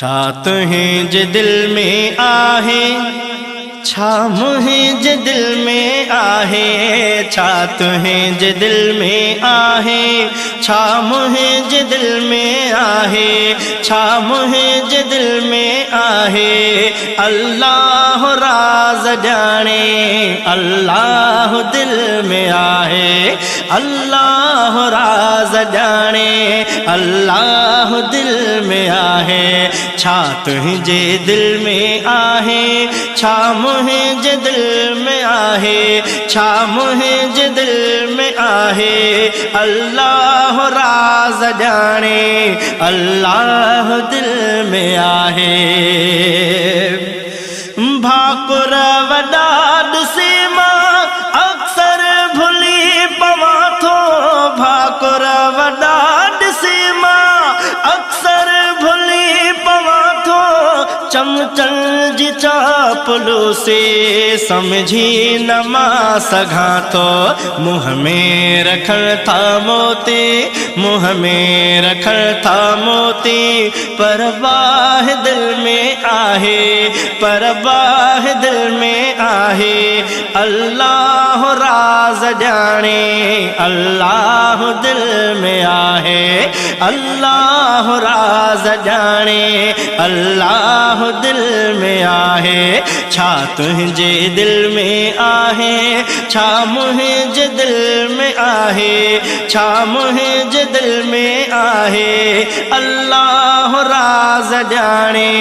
ڇا تنهنجي دل ۾ آهي؟ ڇا منهنجي دل ۾ آهي؟ ڇا تنهنجي دل ۾ آهي؟ ڇا منهنجي دل ۾ آهي؟ ڇا منهنجي دل ۾ آهي؟ الله راز ڄاڻي، الله دل ۾ آهي. الله راز ڄاڻي، الله دل ۾ آهي. ڇا تنهنجي دل ۾ آهي؟ ڇا منهنجي دل ۾ آهي؟ ڇا منهنجي دل ۾ آهي؟ الله راز ڄاڻي، الله دل ۾ آهي. ڀاڪر وڏا ڏسي مان اڪثر ڀلي پوان ٿو ڀاڪر وڏا ڏسي مان اڪثر ڀلي پوان ٿو چمچن جي چاپلوسي سمجهي نه مان سگهان ٿو منهن ۾ رکن ٿا موتي منهن ۾ رکن ٿا موتي پر باهه دل ۾ آهي، پر باهه دل ۾ آهي، الله راز ڄاڻي، الله دل ۾ آهي، الله راز ڄاڻي، الله دل ۾ آهي، ڇا تنهنجي دل ۾ آهي، ڇا منهنجي دل ۾ آهي، ڇا منهنجي دل ۾ آهي، الله راز ڄاڻي،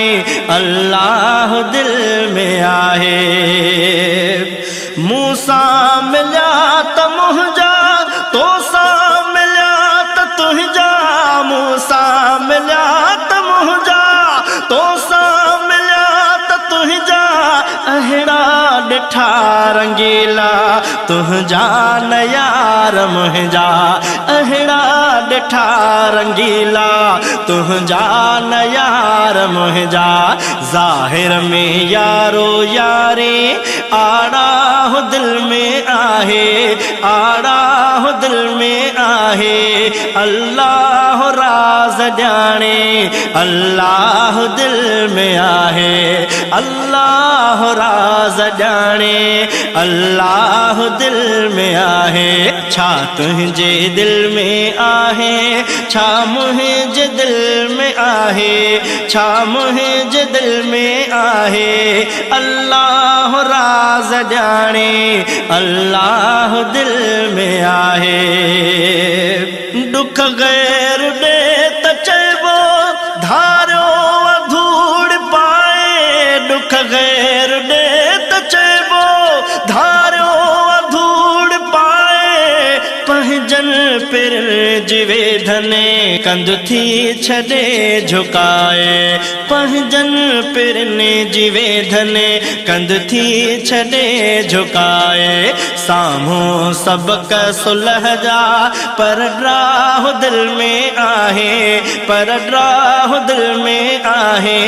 الله دل ۾ آهي. مون سان مليا ته منهنجا، تو سان مليا ته تنهنجا، مون سان مليا ته منهنجا، تو سان مليا ته تنهنجا، اهڙا ڏٺا رنگيلا، تنهنجا نه يار منهنجا، اهڙا ڏٺا رنگيلا، تنهنجا نه يار منهنجا، ظاهر ۾ يارو ياري، آڙاهه دل ۾ آهي، آڙاهه دل ۾ آهي، الله راز ڄاڻي، الله دل ۾ آهي، الله راز ڄاڻي، الله دل ۾ آهي. ڇا تنهنجي دل ۾ آهي؟ ڇا منهنجي دل ۾ آهي؟ ڇا منهنجي دل ۾ آهي؟ الله راز ڄاڻي، الله دل ۾ آهي. ڏک غير ڏي ته چئبو، ڌاريو آ ڌوڙ پائي. ڏک غير ڏي ته چئبو، ڌاريو آ ڌوڙ پائي. پنهنجن پرن جي ويڌن، ڪنڌ ٿي ڇڏي جهڪائي. پنهنجن پرن جي ويڌن، ڪنڌ ٿي ڇڏي جهڪائي. سامهون سبق صلح جا، پر ڊراهه دل ۾ آهي، پر ڊراهه دل ۾ آهي،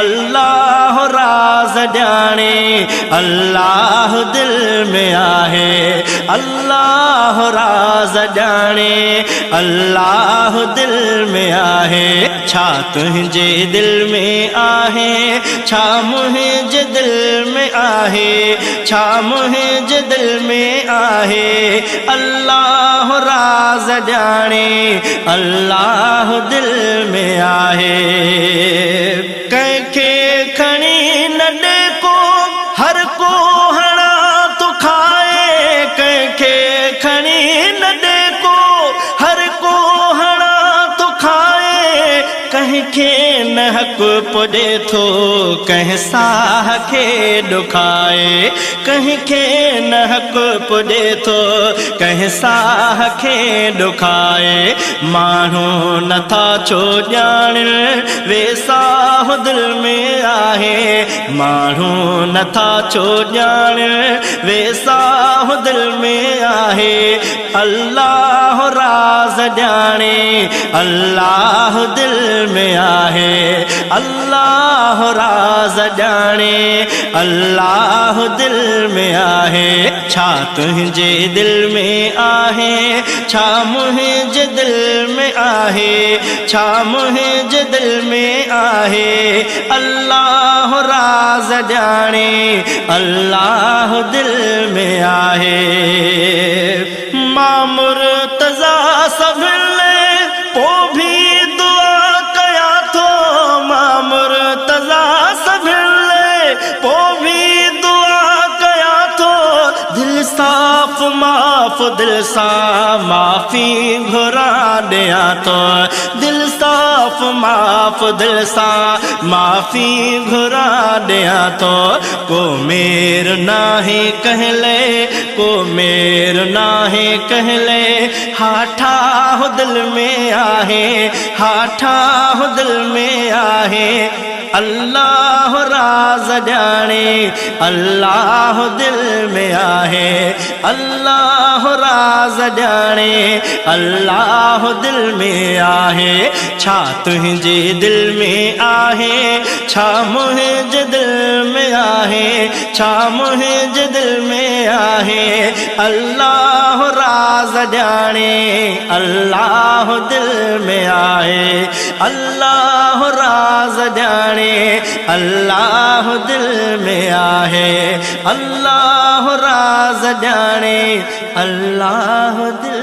الله راز ڄاڻي، الله دل ۾ آهي، الله راز ڄاڻي، الله دل ۾ آهي. ڇا تنهنجي دل ۾ آهي؟ ڇا منهنجي دل ۾ آهي؟ ڇا منهنجي دل ۾ آهي؟ الله راز ڄاڻي، الله دل ۾ آهي. ڪنهن کي کڻي نه ڏي ڪو، هر ڪو هڻان ٿو کائي. ڪنهن کي کڻي نه ڏي ڪو، هر ڪو هڻان ٿو کائي. ڪنهن کي نه حق پڄي ٿو، ڪنهن ساهه کي ڏکائي. ڪنهن کي نه حق پڄي ٿو، ڪنهن ساهه کي ڏکائي. ماڻهو نٿا ڇو ڄاڻن، ويساهه دل ۾ آهي. ماڻهو نٿا ڇو ڄاڻن، ويساهه دل ۾ آهي. الله راز ڄاڻي، الله دل ۾ آهي، الله راز ڄاڻي، الله دل ۾ آهي. ڇا تنهنجي دل ۾ آهي؟ ڇا منهنجي دل ۾ آهي؟ ڇا منهنجي دل ۾ آهي؟ آهي، الله راز ڄاڻي، الله دل ۾ آهي. مان مرتضيٰ سڀني پو ڀي دعا ڪيان ٿو، مان مرتضيٰ سڀني پو ڀي دعا ڪيان ٿو، دل صاف معاف دل سان معافي گهران ڏيان ٿو، دل صاف معاف دل سان معافي گهران ڏيان ٿو، ڪو مير ناهي ڪنهن لئي، ڪو مير ناهي ڪنهن لئي، ها ٺاهه دل ۾ آهي، ها ٺاهه دل ۾ آهي، الله راز ڄاڻي، الله دل ۾ آهي، الله راز ڄاڻي، الله دل ۾ آهي. ڇا تنهنجي دل ۾ آهي، ڇا منهنجي دل ۾ آهي، ڇا منهنجي دل ۾ آهي، الله راز ڄاڻي، الله دل ۾ آهي، الله راز ڄاڻي، الله دل ۾ آهي، الله راز ڄاڻي، الله دل